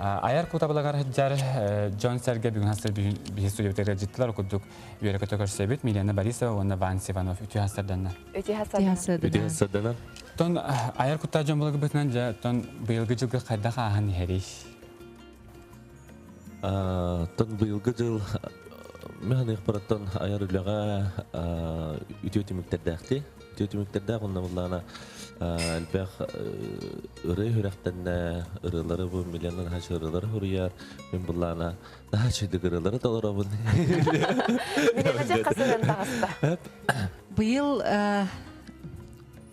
Айар кутабылагар сылдьар дьон-сэргэ бүгүн хастар биһи студиябытыгар ыалдьыттылар курдук үөрэ-көтө көрсөбүт Милена Борисова уонна Ванс Иванов үтүө хастарданна. Үтүө хастарданна. Үтүө хастарданна. Тон айар куттаах дьон буларгыбытынан дьэ тон быйылгы дьылга хайдах ааһан иһэрий? Тон быйылгы дьыл механыахпараттан айар үлэҕэ үтүө түмүктэрдээхти. Үтүө түмүктэрдээх онно буллаана элбэх ырыа үрэхтэннэ ырыалары бу миллионнан хач ырыалары хуруйар мин буллаана наһаа чүйдүк ырыалары толоробун. Милена дьэ хасынан таҕыста. Быйыл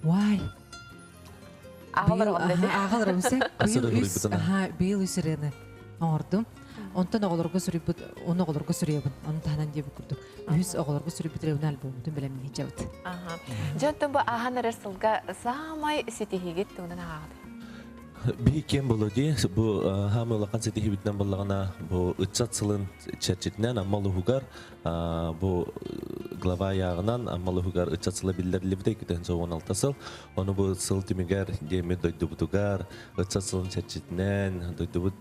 Вай. Ааҕалар Ааҕалар Быйыл үс ырыаны оҥордум. Онтон оҕолорго суруйбут, оны оҕолорго суруйабын. Оны таһынан диэбит курдук. Үһүс оҕолорго суруйбут ырыабын альбоммутун бэлэмнии дьабыт. Дьэ, оттон бу ааһан эрэр сылга саамай ситиһиигит тугунан ааҕаҕыт? Биһи киэн боло дии, бу хаамы улахан ситиһиибитинэн буоллаҕына, бу ыччат сылын чэрчитинэн Амма улууһугар бу глава ыйааҕынан Амма улууһугар ыччат сыла биллэриллибитэ 2016 сыл. Ону бу сыл түмүгэр диэммит дойдубутугар ыччат сылын чэрчитинэн дойдубут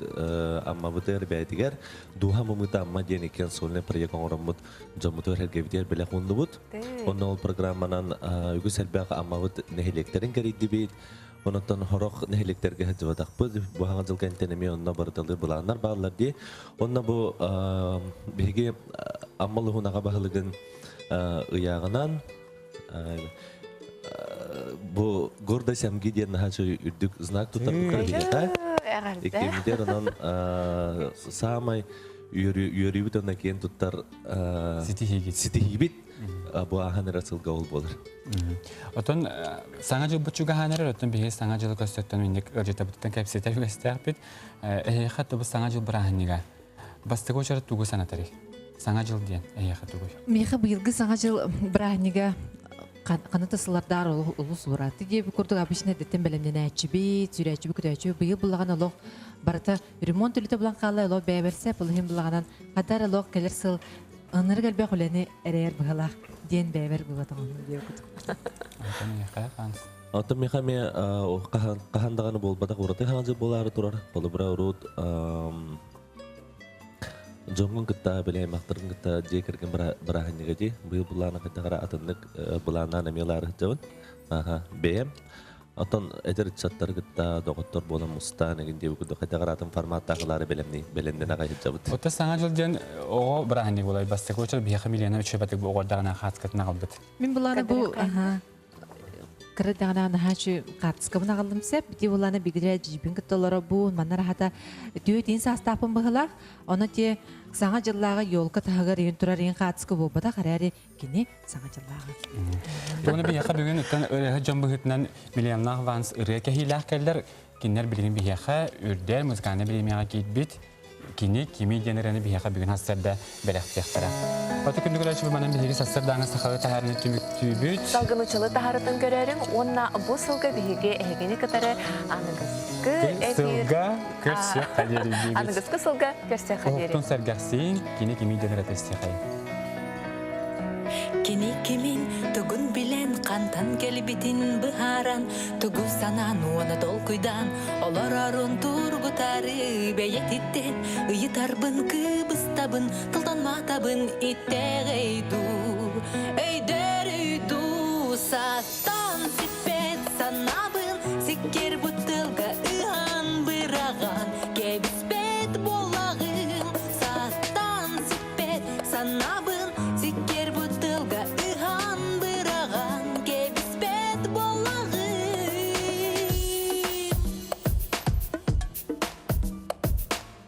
Аммабытыгар бэйэтигэр Дууһа мумута Амма диэн иккиэн сольный проект оҥороммут дьоммутугар эргэбитигэр бэлэх ууннубут. Онно ол программанан үгүс элбэх Аммабыт нэһилиэктэрин кэрийдибит. Онтон хорох нэһилиэктэргэ сылдьыбатахпыт. Бу хаҥа дьыл кэнниттэн эмиэ онно барыталыы былааннар бааллар дии. Онно бу биһиги Амма улууһун аҕа баһылыгын ыйааҕынан бу гордость Амги диэн наһаа үрдүк знак туттарбыттар биһиэхэ. Иккиммитигэр онон саамай үөрүүбүт уонна киэн туттар ситиһиигит ситиһиибит бу ааһан эрэр сылга ол буолар. Отон саҥа дьылбыт чугаһаан эрэр, оттон биһиги саҥа дьылы көрсөттөн инник ыалдьытабытыттан кэпсэтэр үгэстээхпит. Эһиэхэ тобу саҥа дьыл бырааһынньыга. Бастакы уочарат тугу санатарый? Саҥа дьыл диэн эһиэхэ тугуй? Миэхэ быйылгы саҥа дьыл бырааһынньыга ханата сыллардар олус уларатты диэби курдук обычно эрдэттэн бэлэмнэнээччибит, сүүрээччибит, көтөөччүбүт. Быйыл буллаҕан олох барыта ремонт үлэтэ булан хаалла, олох бэйэбэрсэ, полыһын буллаҕынан хатар олох кэлэр сыл ынырык элбэх үлэни эрэйэр быһалаах диэн бэйэбэр быһатаҕын диэбит. Оттон миэхэ эмиэ хаһан даҕаны буолбатах ураты хаҥа дьыл буолаары турар. Холобура урут дьоҥҥун кытта, били аймахтаргын кытта дьиэ кэргэн бырааһынньыга дии. Быйыл былаана хайдах эрэ атыннык былааннаан эмиэ ылаары сылдьабын. Аха, бэйэм. Оттон эдэр ыччаттары кытта доҕоттор буолан мустаан игин диэбит курдук хайдах эрэ атын форматтаах ылаары бэлэмни бэлэмнэн аҕай сылдьабыт. Оттон Саҥа дьыл диэн оҕо бырааһынньык буолар. Бастакы очер биһиэхэ Милена үчүгэйбатык бу оҕордаҕына хаацкатын аҕалбыт. Мин былаана бу кыра даҕана наһаачы хаартыскабын аҕаллым сөп. Ити булаана бигирэ дьиибин кытта олоробун. Манна рахата түөтин саастаахпын быһылаах. Ону те саҥа дьыллааҕы елка таһыгар иһин турар иһин хаартыска буолбатах эрээри кини саҥа дьыллааҕы. Тугуна биһиэхэ бүгүн оттон ырыаһыт дьон быһыытынан миллионнаах Ванс ырыа кэһиилээх кэллэр. Кинилэр билигин биһиэхэ үрдэл музыкальнай бириэмийэҕэ киирбит кини кими диэн ырыаны биһиэхэ бүгүн сарсыарда бэлэхтиэхтэрэ. Оту күндү көрөөччү манан биһиги сарсыардааҥы сахалыы таһаарыны түмүктүүбүт. Салгынычылы таһарытын көрөрүҥ уонна бу сылга биһиги эһигини кытары аныгыскы эфир сылга көрсүөххэ диэри диибит. Аныгыскы сылга көрсүөххэ диэри. Уһуктун сэргэхсиин, кини кими диэн ырытыстыхай. Кини кимин, тугун билэн, хантан кэлбитин быһааран, тугу санаан уона толкуйдаан, олорорун тургутары бэйэтиттэн ыйытарбын, кыбыстабын, тылтан матабын итэҕэй дуу, өйдөрүй дуу, саттан сиппэт санаабын, сиккиэр бу тылга ыһан быраҕан, кэбиспэт буолаҕын, саттан сиппэт санаабын сиккиэр бу тылга ыһан быраҕан кэбиспэт буолаҕын.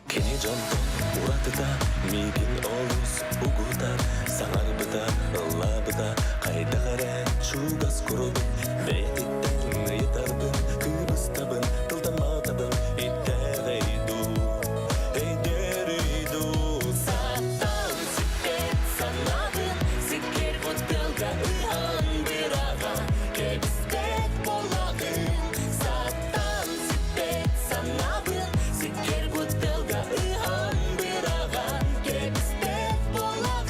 Кини дьонтон уратыта миигин олус угутар, саҥарбыта, ыллаабыта, хайдах эрэ чугас курдук бэйэтиттэн ыйытарбын, кыбыстабын, тылтан матабын, итэҕэй дуу, өйдөрүй дуу, Саттан сиппэт санаабын, сиккиэр бу тылга ыһан быраҕан, кэбиспэт буолаҕын. Саттан сиппэт санаабын, сиккиэр бу тылга ыһан быраҕан, кэбиспэт буолаҕын.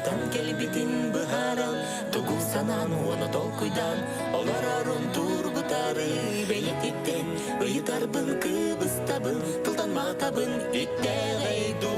Хантан кэлбитин быһааран, тугу санаан уонна толкуйдаан, олорорун тургутары бэйэтиттэн ыйытарбын кыбыстабын, тылтан матабын, итэҕэй дуу.